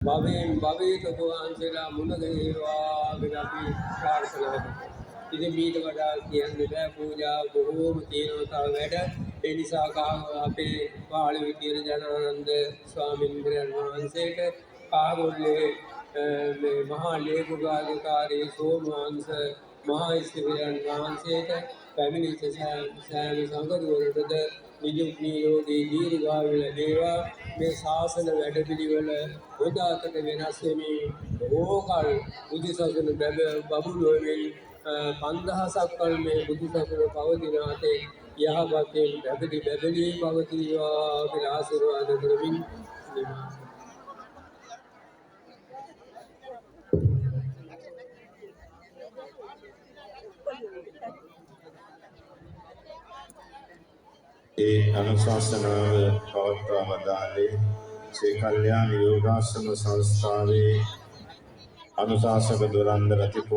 භවයෙන් භවයට ඔබ වහන්සේලා මුණ ගැහේවා කියලා අපි ප්‍රාර්ථනා කරනවා. ඉතින් මීට වඩා කියන්න බෑ, පූජා බොහෝම තියෙනවා තව වැඩ. ඒ නිසා අපේ පාළුවේ තියෙන ජනානන්ද ස්වාමීන්ද්‍රයන් වහන්සේට, කාගොල්ලේ මේ මහා ලේකුගාධිකාරී සෝමවංශ මහා ස්ථවිරයන් වහන්සේට, පැමිණිච්ච සෑම සංඝරුවනටද නිදුක් නිරෝගී දීර්ඝායු ලැබේවා. මේ ශාසන වැඩපිළිවෙල හොඳ අතට වෙනස් වෙමින් බොහෝ කල් බුදු සසුන බබළුවමින් 5000ක් කල් මේ බුදු සසුන පවතින අතේ යහපතෙන් බැබලි බැබලී පවතිවා කියලා ආශිර්වාද කරමින් නිමා. ඒ අනුශාසනාව පවත්වා වදාළේ ශ්‍රී කල්යාණ යෝගාශ්‍රම සංස්ථාවේ අනුශාසක දුරන්දර රතිපෝ